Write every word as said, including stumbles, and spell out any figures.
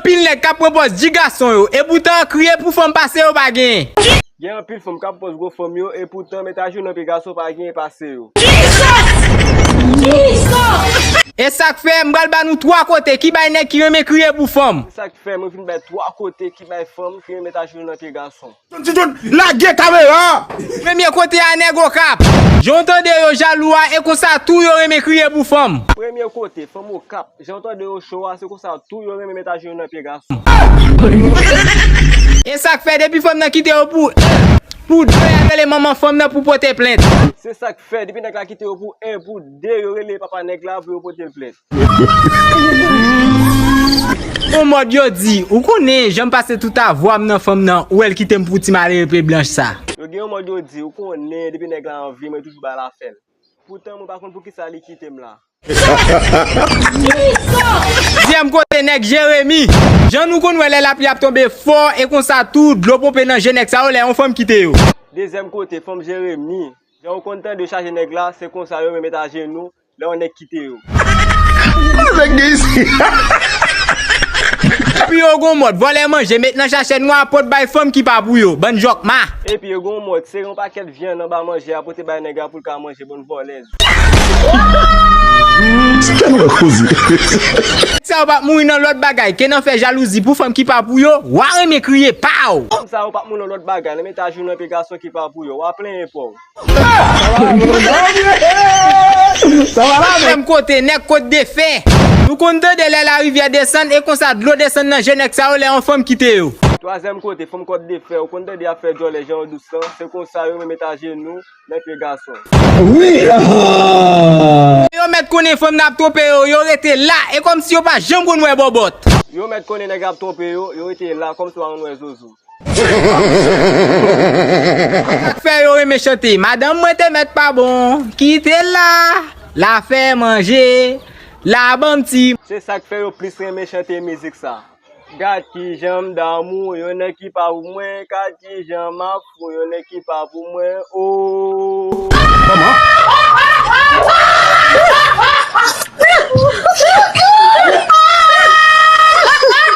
Pil nèg k ap pran pòz di gason yo, epoutan kriye pou fanm pase yo pa genyen. Gen anpil fanm k ap pòz gwo fanm yo, epoutan met ajenou nan pye gason pa genyen pase yo. E sa k fè m pral ba nou twa kote ki bay nèg ki renmen kriye pou fanm. E sa k fè mwen vin bay twa kote ki bay fanm ki renmen met ajenou nan pye gason. John, John, John, lage kamera! Premye kote a nèg Okap. Jan w tande yo jalou a, e konsa tou yo renmen kriye pou fanm. Premye kote, fanm Okap. Jan w tande yo cho a, se konsa tou yo renmen met ajenou nan pye gason. E sa k fè depi fanm nan kite yo pou, pou de, y ap rele manman fanm nan pou pote plent. Se sa k fè depi nèg la kite yo pou en, pou de, yo rele papa nèg la pou yo pote l plent. Yon mòd yo di, ou konnen, jan m pase tout avwa m nan fanm nan, ou wè l kite m pou ti malere pye blanch sa. Yo gen yon mòd yo di, ou konnen, depi nèg la anvi, mwen toujou ba l afè l. Poutan, mwen pa konn poukisa li kite m la. Dezyèm kote, nèg Jeremi. Jan nou konn wè lè lapli ap tonbe fò, e konsa tou, dlo ponpe nan je nèg sa yo, lè yon fanm kite yo. Dezyèm kote, fanm Jeremi. Jan ou konn tande yo chaje nèg la, se konsa yo renmen met ajenou, lè yon nèg kite yo. Nèg gen isi. Epi yo gon mòd, vòlè manje, met nan chachèt nwa, pot bay fanm ki pa pou yo, bann jòkma. Epi yo gon mòd, sere yon pakèt vyann anba manje a, pote bay nèg la pou l ka manje, bann vòlè. Sa yo p ap mouri nan lòt bagay ke nan fè jalouzi pou fanm ki pa pou yo, w a renmen kriye, paw! Fanm sa yo p ap mouri nan lòt bagay, nan met ajenou nan pye gason ki pa pou yo, w a plenyen pa w. Twazyèm kote, nèg Kot de Fè. Nou konn tande lè larivyè desann, e konsa dlo desann nan je nèg sa yo lè yon fanm kite yo. Twazyèm kote, fanm Kot de Fè, ou konn tande y ap fè djòlè jan yo dous lan, se konsa yo renmen met ajenou nan pye gason. Wi, ah! Yo mèt konnen fanm nan ap twonpe yo, yo rete la, e kòmsi yo pa janm konn wè bòbòt. Yo mèt konnen nèg la ap twonpe yo, yo rete la, kòmsi yo pa konn wè zozo. Sa k fè yo renmen chante, madanm mwen te mèt pa bon, kite l la, l a fè manje, l a ban m ti. Se sa k fè yo plis renmen chante mizik sa. Gad kijan m damou yon nèg ki pa pou mwen, gad kijan m ap fou yon nèg ki pa pou mwen, oh.